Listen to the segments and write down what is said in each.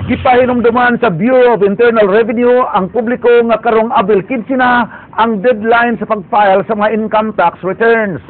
Gipahinumduman sa Bureau of Internal Revenue ang publiko nga karong Abril 15 na ang deadline sa pag-file sa mga income tax returns.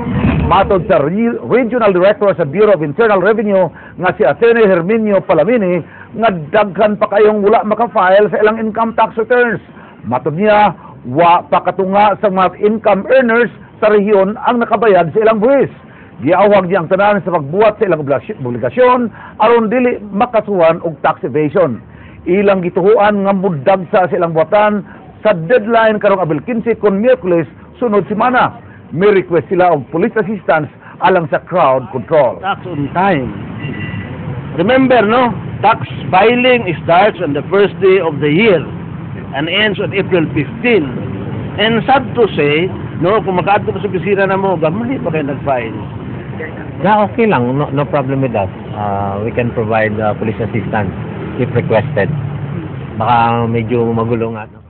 Matod sa Regional Director sa Bureau of Internal Revenue nga si Atty. Herminio Palamini nga daghan pa kayong wala maka-file sa ilang income tax returns. Matod niya, wa pa katunga sa mga income earners sa rehiyon ang nakabayad sa ilang buwis. Giawhag niya ang tanan sa pagbuhat sa ilang obligasyon aron dili makasuhan og tax evasion. Ilang gituhuan nga mudagsa sa ilang buhatan sa deadline karong Abril 15 kon Miyerkules sunod semana. May request sila og police assistance alang sa crowd control. Tax on time. Remember, no? Tax filing starts on the first day of the year and ends on April 15. And sad to say, no, kung makaadto pa sa opisina na mo, gamay pa kayo nag-file. Yeah, okay lang. No, no problem with us. We can provide police assistance if requested. Baka medyo magulo nga, no?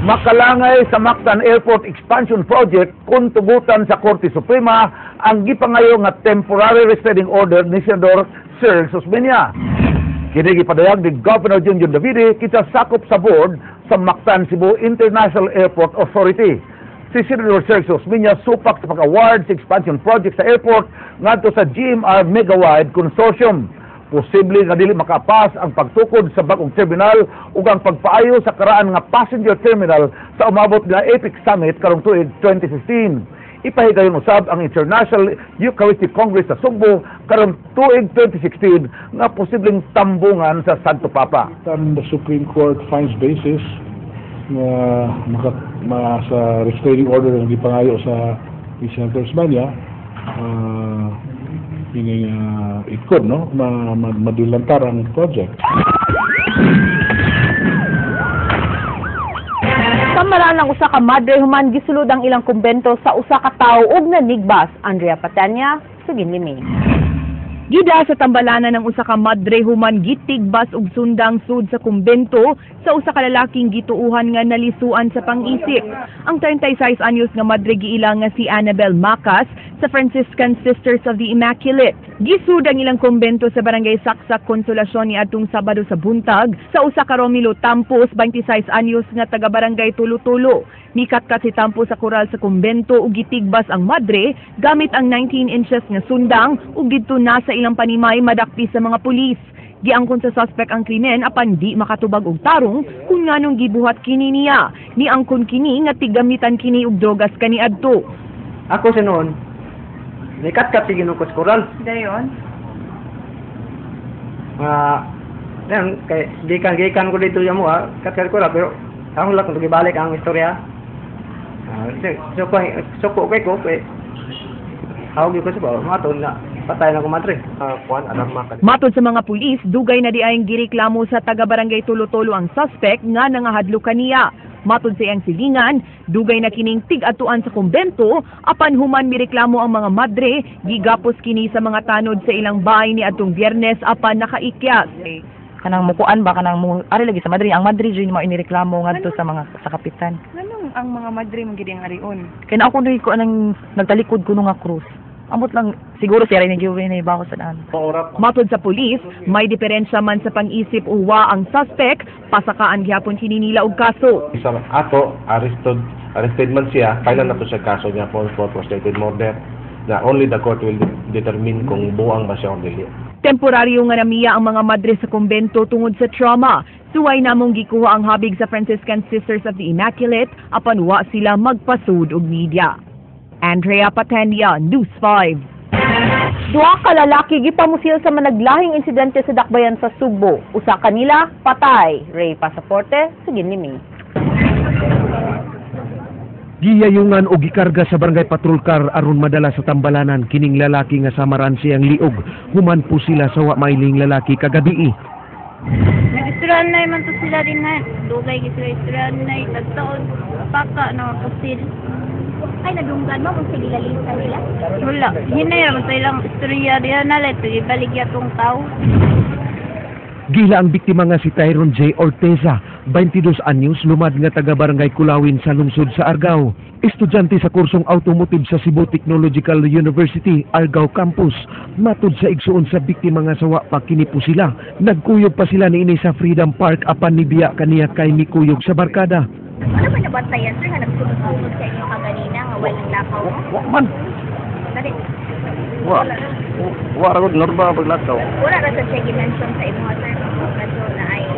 Makalangay sa Mactan Airport Expansion Project kung tugutan sa Korte Suprema ang gipangayo nga temporary restraining order ni Senador Serge Osmeña. Kini gipadayag ni Governor Junjun Davide kita sakop sa board sa Mactan Cebu International Airport Authority. Si Senator Serge Osmeña supak sa pag-award sa expansion project sa airport ngadto sa GMR Megawide Consortium. Posible nga dili makapas ang pagtukod sa bagong terminal ug ang pagpaayo sa karaan nga passenger terminal sa umabot nga APEC Summit karong tuig 2015. Ipahigayon usab ang International Eucharistic Congress sa Sugbo karong tuig 2016 nga posibleng tambungan sa Santo Papa. And the Supreme Court finds basis nga sa restraining order nga gipangayo sa ni Senator Osmeña, meaning it could, no, madilantar ang project. Samaran ang usa ka madre human gisulod ang ilang kumbento sa usa ka tawo ug nanigbas. Andrea Patanya, sugin limi. Gida sa tambalanan ng usa ka madre human gitigbas og sundang sud sa kumbento sa usa ka lalaking gituuhan nga nalisuan sa pang-isip. Ang 36 anyos nga madre giila nga si Annabel Macas sa Franciscan Sisters of the Immaculate. Gisud ang ilang kumbento sa barangay Saksak, Consolacion ni adtong Sabado sa buntag sa usa ka Romilo Tampos, 26 anyos nga taga barangay Tulo-Tulo. Mikatkat si Tampos sa koral sa kumbento ug gitigbas ang madre gamit ang 19 inches nga sundang ug didto na sa ilang panimay madakpi sa mga pulis. Giangkon sa suspect ang krimen apan di makatubag og tarong kung nganong gibuhat kini niya. Niangkon kini nga tigamitan kini og drogas kaniadto. Ako sa noon, nikatkat si Ginoo ko sa koral. Dayon? Nga, dayon, kay gikan ko dito sa mua, katkat koral, pero ako lang kung gibalik ang istorya. Suko kay ko, kay hawag ko sa ba, maton na patay na ko madre. Matod sa mga pulis, dugay na di ay gireklamo sa taga-barangay Tulo-Tulo ang suspect nga nangahadlo kaniya. Matod sa iyang silingan, dugay na kining tig-atuan sa kumbento, apan human mireklamo ang mga madre, gigapos kini sa mga tanod sa ilang bahay ni adtong Biyernes apan nakaikyas. Kanang mukuan ba kanang mu ari lagi sa madre, ang madre jud mao inireklamo ngadto sa mga sa kapitan. Nganong ang mga madre man gid ang arion? Kay na ako ko anang nagtalikod kuno nga krus. Amot lang siguro siya rin ni na iba ko sa daan. Matod sa pulis, may diferensya man sa pang-isip uwa ang suspect, pasakaan gihapon kini nila og kaso. Sa ato, arrested man siya, kailan na to siya kaso niya for frustrated murder na only the court will determine kung buang ba siya o dili. Temporaryo nga namiya ang mga madre sa kumbento tungod sa trauma. Suway namong gikuha ang habig sa Franciscan Sisters of the Immaculate apan wa sila magpasud og media. Andrea Patenia, News 5. Duha ka lalaki gipamusil sa managlahing insidente sa Dakbayan sa Sugbo. Usa kanila patay. Ray Pasaporte, sugin limi. Giyayungan o gikarga sa barangay patrol car aron madala sa tambalanan kining lalaki nga samaran siyang liog. Human po sila sa wa mailing lalaki kagabii. Nag-istoryahan na man to sila din ha. Dugay gid sila istoryahan na tagtaon paka na pusil. Ay, nadunggan mo kung sige lalisa nila? Wala. Hinay ra man sa ilang istorya diha na lang ibaligya tong tao. Gila ang biktima nga si Tyron J. Orteza. 22 anyos, lumad nga taga Barangay Kulawin sa lungsod sa Argao. Estudyante sa kursong automotive sa Cebu Technological University, Argao Campus. Matud sa igsuon sa biktima nga sawa pa kini sila. Nagkuyog pa sila niini sa Freedom Park apan nibiya kaniya kay mikuyog sa barkada. Ano ba nabantayan, sir, nga nagsunod-sunod sa inyo kaganina nga walang lakaw? Wa man. Dali. Wa. Wa ra gud normal paglakaw. Wala ra sa check mention sa imo, sir, kaso na ay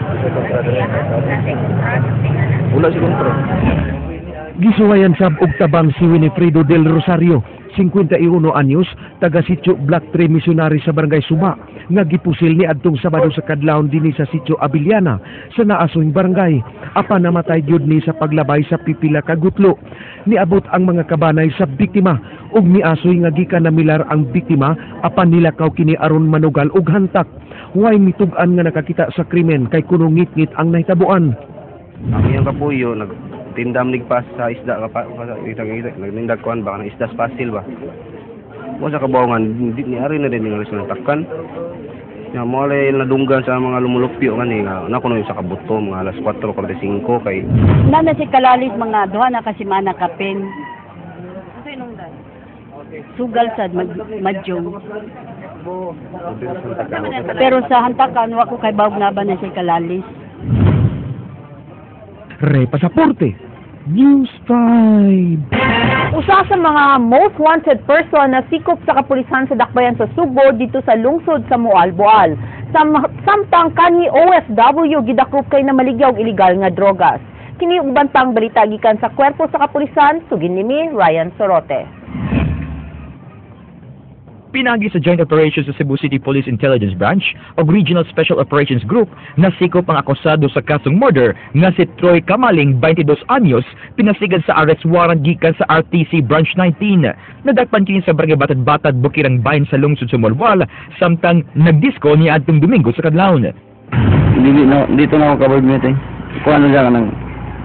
Wala si kontra. Gisuwayan sab og tabang si Winifredo del Rosario, 51 anyos, taga Sitio Black Tree Missionary sa Barangay Suba, nga gipusil ni adtong Sabado sa kadlawon dinhi sa Sitio Abiliana sa naasuhing barangay. Apan namatay gyud ni sa paglabay sa pipila ka gutlo. Niabot ang mga kabanay sa biktima ug miasoy nga gikan namilar ang biktima apan nilakaw kini aron manugal og hantak. Way mitug-an nga nakakita sa krimen kay kuno ngit-ngit ang nahitabuan. Ang iyang kapuyo nagtindam nigpas sa isda ka pa nagnindag kuan ba kanang isda sa pasil ba. Mo sa kabawangan di ni ari na din nga sa takkan. Ya mo alay nadunggan sa mga lumulupyo ngani nga na kuno sa kabuto mga alas 4:45 kay Nana si Kalalis mga duha na ka semana kapin. Sugal sad madyong. Pero sa hantakan wa ko kay bawog na ba na si Kalalis. Re Pasaporte, News 5. Usa sa mga most wanted person na sikop sa kapulisan sa Dakbayan sa Sugbo dito sa lungsod sa Moalboal. Samtang kanhi OFW gidakop kay namaligya og illegal nga drogas. Kini uban pang balita gikan sa kwerpo sa kapulisan, sugin ni Ryan Sorote. Pinagi sa Joint Operations sa Cebu City Police Intelligence Branch o Regional Special Operations Group, nasikop ang akusado sa kasong murder nga si Troy Kamaling, 22 anyos, pinasigad sa arrest warrant gikan sa RTC Branch 19. Nadakpan kini sa Barangay Batad-Batad, Bukirang Bayan sa lungsod sa Moalboal, samtang nagdisko ni adtong Domingo sa kadlawon. Dili na dito na ako ka-board mate eh. Kung ano siya kanang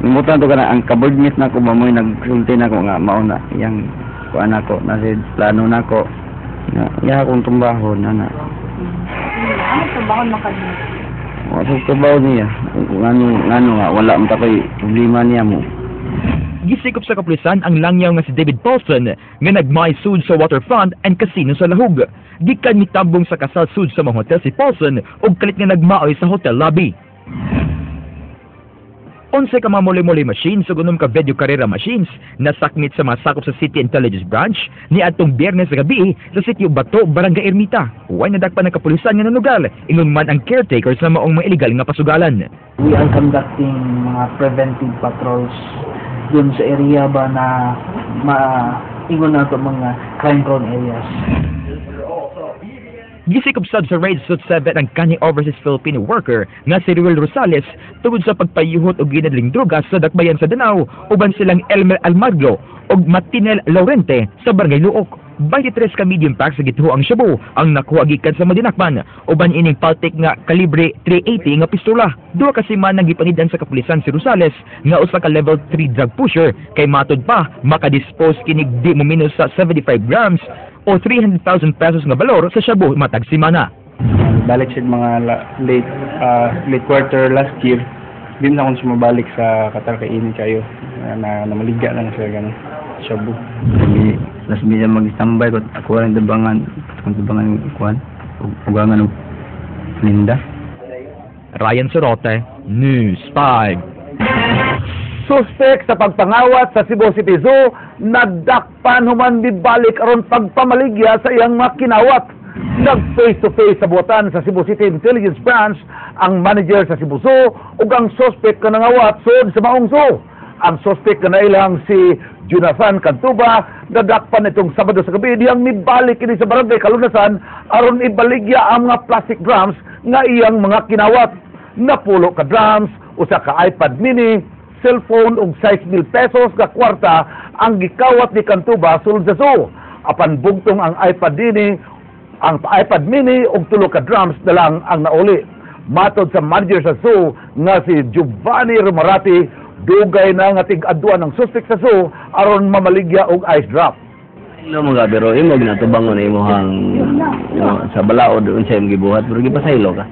nimutan to kana ang ka-board mate na ko ba mo'y nagsulti na ko nga mao na yang kuan nako na si plano nako na iya akong tumbahon ana. Ano tumbahon man kadto? Wa sa trabaho niya. Ngano nga wala man ta koy problema niya mo. Gisikop sa kapulisan ang langyaw nga si David Paulson nga nagmaisud sa Waterfront and Casino sa Lahug. Gikan mitambong sa kasal sud sa mga hotel si Paulson ug kalit nga nagmaoy sa hotel lobby. 11 ka mga muli-muli machines ug 6 ka video karera machines nasakmit sa mga sakop sa City Intelligence Branch ni adtong Biyernes sa gabi sa Sitio Bato, Barangay Ermita. Way nadakpan ng kapulisan nga nanugal, ingon man ang caretaker sa maong mga illegal nga pasugalan. We are conducting mga preventive patrols dun sa area ba na maingon na ito mga crime-prone areas. Gisikop sab sa raid Suit 7 ang kanhi overseas Filipino worker nga si Ruel Rosales tungod sa pagpayuhot og ginadling droga sa Dakbayan sa Danao uban silang Elmer Almagro ug Matinel Laurente sa Barangay Luok. 23 ka medium pack sa gituho ang shabu ang nakuha gikan sa Madinakman uban ining paltik nga kalibre 380 nga pistola. Duha ka semana gipanidan sa kapulisan si Rosales nga usa ka level 3 drug pusher kay matud pa makadispose kinig di mo minus sa 75 grams o 300,000 pesos nga balor sa shabu matag semana. Balik siya mga late quarter last year. Di na akong sumabalik sa Qatar kay init kayo. Na namaligya lang siya ganun. Shabu. Sabi las media mag-standby ko ako ang tabangan akong tabangan kuan ugangan og linda. Ryan Sorote, News 5. Suspek sa pagpangawat sa Cebu City Zoo, nadakpan human mibalik aron pagpamaligya sa iyang mga kinawat. Nag face to face sa buwatan sa Cebu City Intelligence Branch ang manager sa Cebu Zoo ug ang suspek nga nangawat sud sa maong zoo. Ang suspek nga nailang si Jonathan Cantuba nadakpan itong Sabado sa gabi diyang mibalik kini sa barangay Kalunasan aron ibaligya ang mga plastic drums nga iyang mga kinawat. Napulo ka drums, usa ka iPad mini, cellphone ug 6,000 pesos nga kwarta ang gikawat ni Cantuba sulod sa zoo. Apan bugtong ang iPad mini, ang iPad mini ug tulo ka drums na lang ang nauli. Matod sa manager sa zoo nga si Giovanni Romarati, dugay na nga tig-adtuan ng suspek sa zoo aron mamaligya og ice drop. Ilo mga pero imo ginatubangon imo hang imo, sa balaod unsa imong gibuhat pero gipasaylo ka.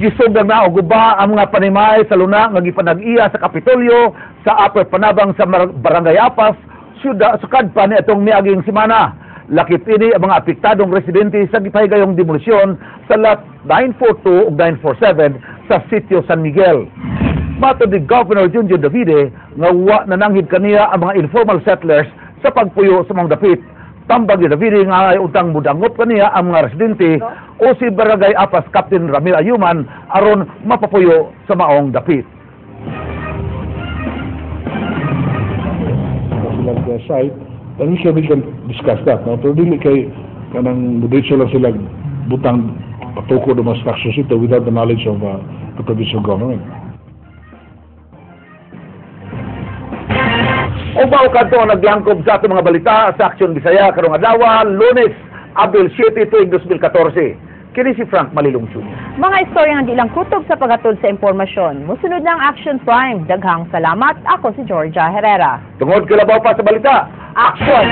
Gisugdan na og guba ang mga panimay sa luna nga gipanag-iya sa Kapitolyo sa Upper Panabang sa Barangay Apas, syudad sukad pa ni atong miaging semana. Lakip ini ang mga apektadong residente sa gipahigayong demolisyon sa Lot 942 ug 947 sa Sitio San Miguel. Matod ni Governor Junjun Davide nga wa nananghid kaniya ang mga informal settlers sa pagpuyo sa mga dapit. Tambag ni Davide nga ay untang mudangop kaniya ang mga residente o si Barangay Apas Captain Ramil Ayuman aron mapapuyo sa maong dapit. Sila sa site, then we can discuss that, no? Pero dili kay kanang diretso lang sila butang patukod ng mga structures ito without the knowledge of the provincial government. Ubaw kadto ang naglangkob sa atong mga balita sa Aksyon Bisaya karong adlaw, Lunes, Abril 7, tuig 2014. Kini si Frank Malilong Jr. Mga istorya nga di lang kutob sa paghatod sa impormasyon. Musunod na ang Action Prime. Daghang salamat. Ako si Georgia Herrera. Tungod kilabaw pa sa balita, Action!